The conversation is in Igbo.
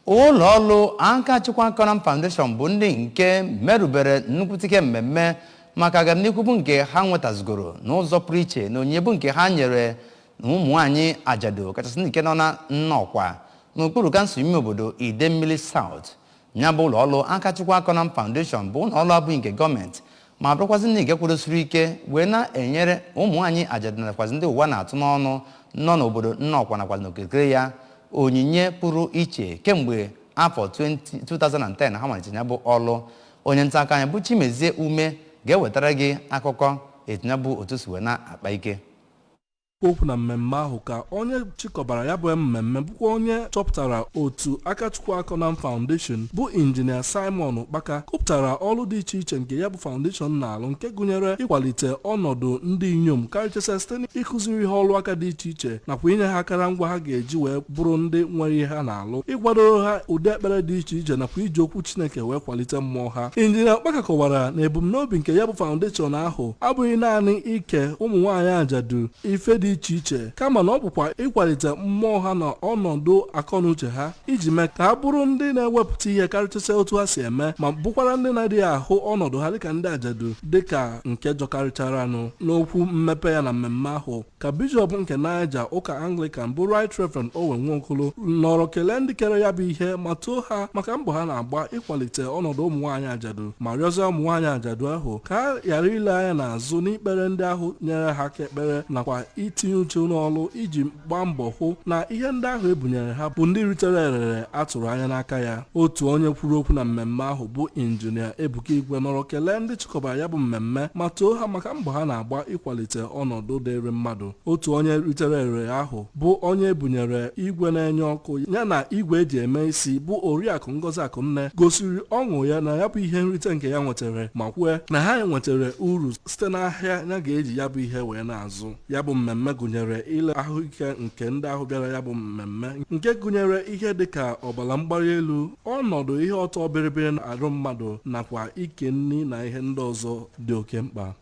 Ụlọ ọrụ Akachukwu Akọnam Foundation bụ ndị nke merubere nnukwute ike mmemme maka agamnihu bụ nke ha nwetazugoro n'ụzọ pụrụ iche na onyinye bụ nke ha nyere ụmụ nwaanyị ajadu, kachasị ndị nke nọ na Nnọkwa n'okpuru kansụl ime obodo Idemmili South. Ya bụ ụlọ ọrụ Akachukwu Akọnam Foundation bụ ụlọ ọrụ abụghị nke gọọmenti, ma bụrụkwazị ndị nke kwudosiri ike wee na-enyere ụmụ nwaanyị ajadu nakwazi ndị ụwa na-atụ n'ọnụ nọ n'obodo Nnọkwa nakwazi n'okirikiri ya onyinye pụrụ iche kemgbe afọ 20 2010 ha malitere ya bụ ọlụ. Onye nta akụkọ anyị bụ Chimezie Ume ga-ewetara gị akụkọ etu ya bụ otu si wee na-akpa ike. Okwu na mmemme ahụ ka onye chịkọbara ya bụ mmemme, bụkwa onye chọpụtara otu Akachukwu Akọnam Foundation, bụ Injinia Simon Ụkpaka, kwupụtara ọrụ dị iche iche nke ya bụ foundation na-alụ, nke gụnyere ịkwalite ọnọdụ ndị inyom, karịchasịa site n'ịkụziri ha ọrụ aka dị iche iche nakwa inye ha akụrụngwa ha ga-eji wee bụrụ ndị nwere ihe ha na-alụ, ịkwadoro ha ụdị ekpere dị iche iche nakwa iji okwu Chineke wee kwalite mmụọ ha. Injinia Ụkpaka kọwara na ebumnobi nke ya bụ foundation ahụ abụghị naanị ike ụmụ nwaanyị ajadu ife dị iche iche, kama na ọ bụkwa ịkwalite mmụọ ha na ọnọdụ akọnuche ha iji mee ka ha bụrụ ndị na-ewepụta ihe karịchasịa otu ha si eme, ma bụkwara ndị na-adịghị ahụ ọnọdụ ha dịka ndị ajadu dịka nke jọkarịcharanụ. N'okwu mmepe ya na mmemme ahụ ka Bishọp nke Niger ụka Anglican, bụ Right Reverend Owen Nwokolo, nọrọ kelee ndị kere ya bụ ihe ma too ha maka mbọ ha na-agba ịkwalite ọnọdụ ụmụ nwaanyị ajadu, ma rịọzie ụmụ nwaanyị ajadu ahụ ka ha ghara ile anya n'azụ n'ikpere ndị ahụ nyere ha aka ekpere nakwa itinye uchu n'ọrụ iji gbaa mbọ hụ na ihe ndị ahụ ebunyere ha bụ ndị ritere erere a tụrụ anya n'aka ya. Otu onye kwuru okwu na mmemme ahụ bụ Injinia Ebuka Igwe nọrọ kelee ndị chịkọbara ya bụ mmemme ma too ha maka mbọ ha na-agba ịkwalite ọnọdụ dịrị mmadụ. Otu onye ritere erere ahụ bụ onye ebunyere igwe na-enye ọkụ ya na igwe eji eme isi, bụ Oriakụ Ngozi Akụnne, gosiri ọṅụ ya na ya bụ ihe nrite nke ya nwetara, ma kwue na ha nwetara uru site n'ahịa ya ga-eji ya bụ ihe wee na-azụ. Ya bụ mmemme gụnyere ile ahụike nke ndị ahụ bịara ya bụ mmemme, nke gụnyere ihe dịka ọbara mgbali elu, ọnọdụ ihe ọtọ bịrịbịrị na arụ mmadụ, nakwa ike nri na ihe ndị ọzọ dị oke mkpa.